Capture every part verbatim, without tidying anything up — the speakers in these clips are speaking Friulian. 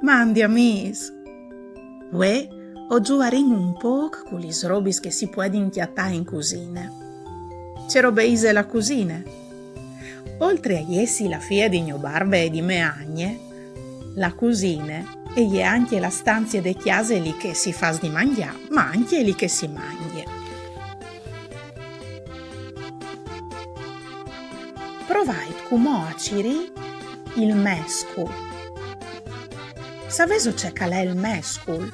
Mandi amîs! Vuê o zuarìn un pôc cu lis robis che si puedin cjatâ in cusine. Ce robe ise la cusine? Oltri a jessi la fie di gno barbe e di mê agne, la cusine e je ancje la stanzie de cjase li che si fâs di mangjâ, ma ancje li che si mangje. Provait cumò a cirî il mescul. Savêso ce che al è il mescul?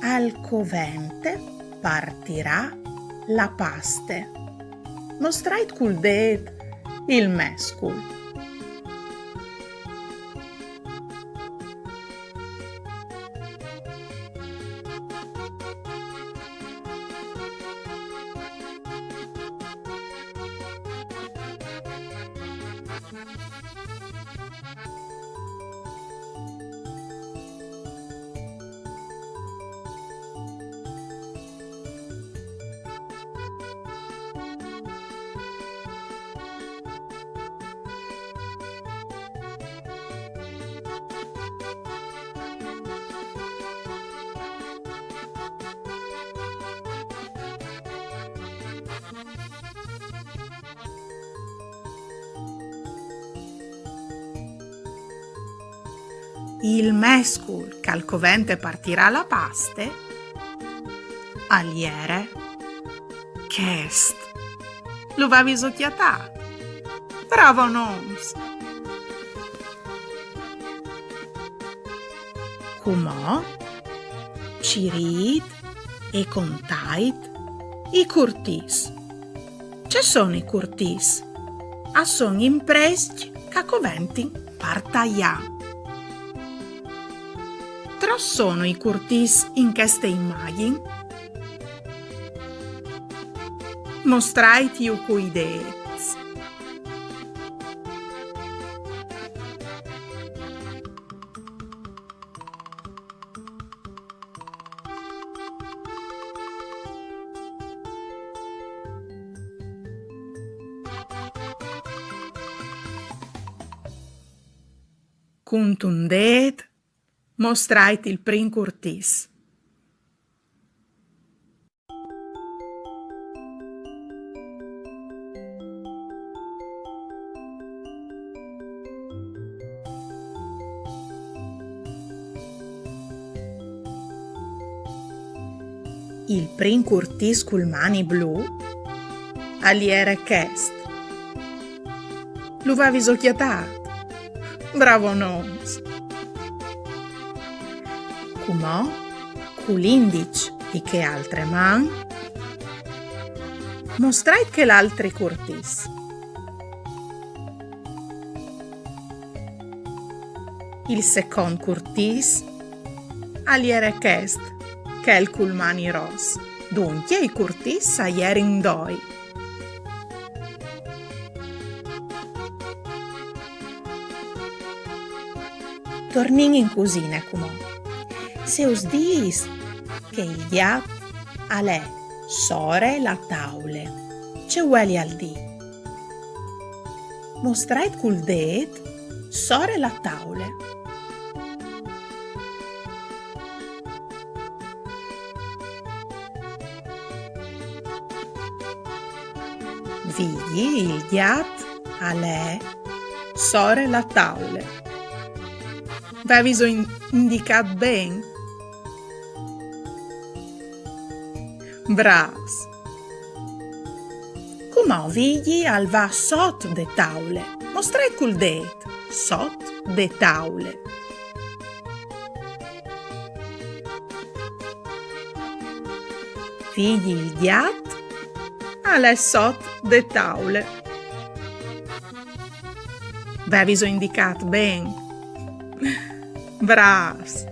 Al covente par tirâ la paste. Mostrait cul dêt il mescul. Il mescul che al covente par tirâ la paste al jere chest. Lu vêso cjatât? Bravonons! Cumò cirît e contait i curtìs. Ce sono i curtìs? A son i imprescj che a coventin par taiâ. Trops sono i curtìs in cheste imagjin? Mostraitju cui dêts. Cuntun dêt mostrait il prin curtìs. Il prin curtìs cul mani blu al jere chest. Lu vêso cjatât? Bravonons! Cumò, cul indiç di chê altre man, mostrait chel altri curtìs. Il secont curtìs al jere chest, chel cul mani ros. Duncje i curtìs a jerin doi. Tornìn in cusine cumò. Se us dîs che il gjat al è sore la taule, ce vuelial dî? Mostrait cul dêt sore la taule. Vigji, il gjat al è sore la taule. Vêso in-, indicât ben? Brâfs! Cumò Vigji al va sot de taule. Mostrait cul dêt, sot de taule. Vigji, il gjat al è sot de taule. Vêso indicât ben? Brâfs!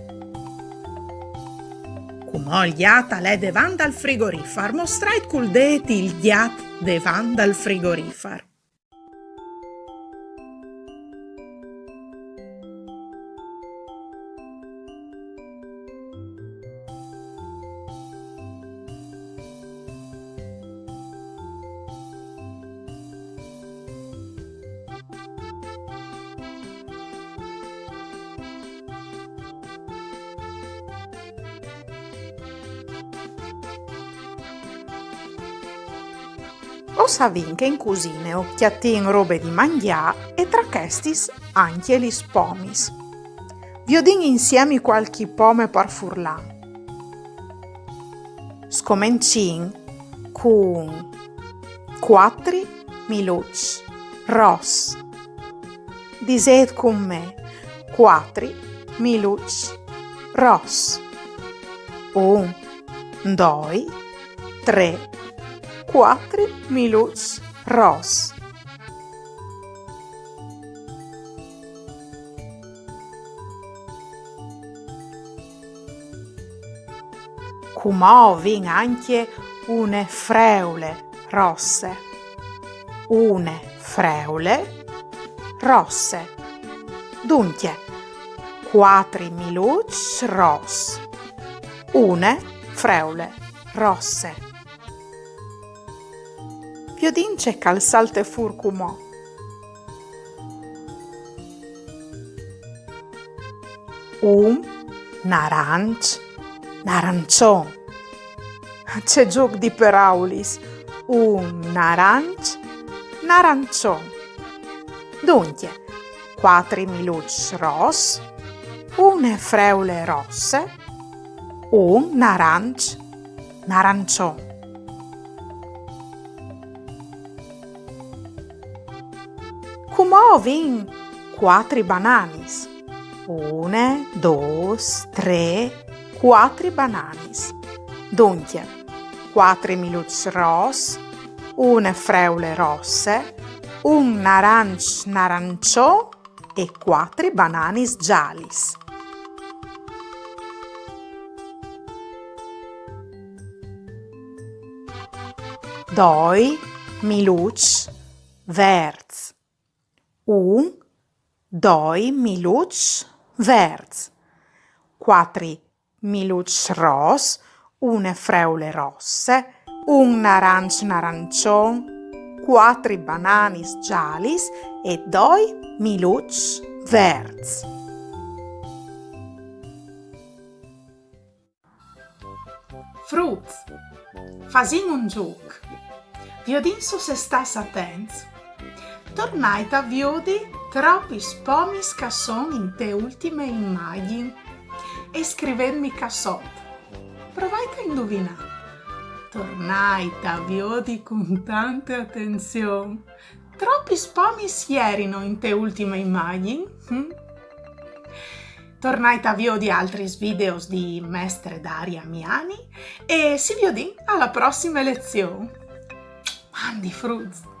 Cumò il gjat al è devant dal frigorifar. Mostrait cul dêt il gjat devant dal frigorifar. O savìn che in cusine o cjatìn robe di mangjâ e tra chestis ancje lis pomis. Viodìn insiemi cualchi pome par furlan. Scomencìn cun cuatri miluçs ros. Disêt cun me: cuatri miluçs ros. Un, doi, trê, cuatri miluçs ros. Cumò o vin ancje une freule rosse. Une freule rosse. Duncje, cuatri miluçs ros. Une freule rosse. Viodìn ce che al salte fûr cumò. Un naranç narançon. Ce zûc di peraulis! Un naranç narançon. Duncje, cuatri miluçs ros, une freule rosse, un naranç narançon. Cumò o vin cuatri bananis. Une, dôs, trê, cuatri bananis. Duncje, cuatri miluçs ros, une freule rosse, un naranç narançon e cuatri bananis zalis. Doi miluçs verts. Un, doi miluçs verts. Cuatri miluçs ros, une freule rosse, un naranç narançon, cuatri bananis zalis e doi miluçs verts. Fruts, fasìn un zûc. Viodìn se o sês stâts atents. Tornait a viodi tropis pomis che a son inte ultime imagjin e scrivêtmi ca sot. Provait a induvinâ. Tornait a viodi cun tante atenzion. Tropis pomis a jerin inte ultime imagjin? Hm? Tornait a viodi altris videos di Mestre Daria Miani e si viodìn ae prossime lezion. Mandi fruts!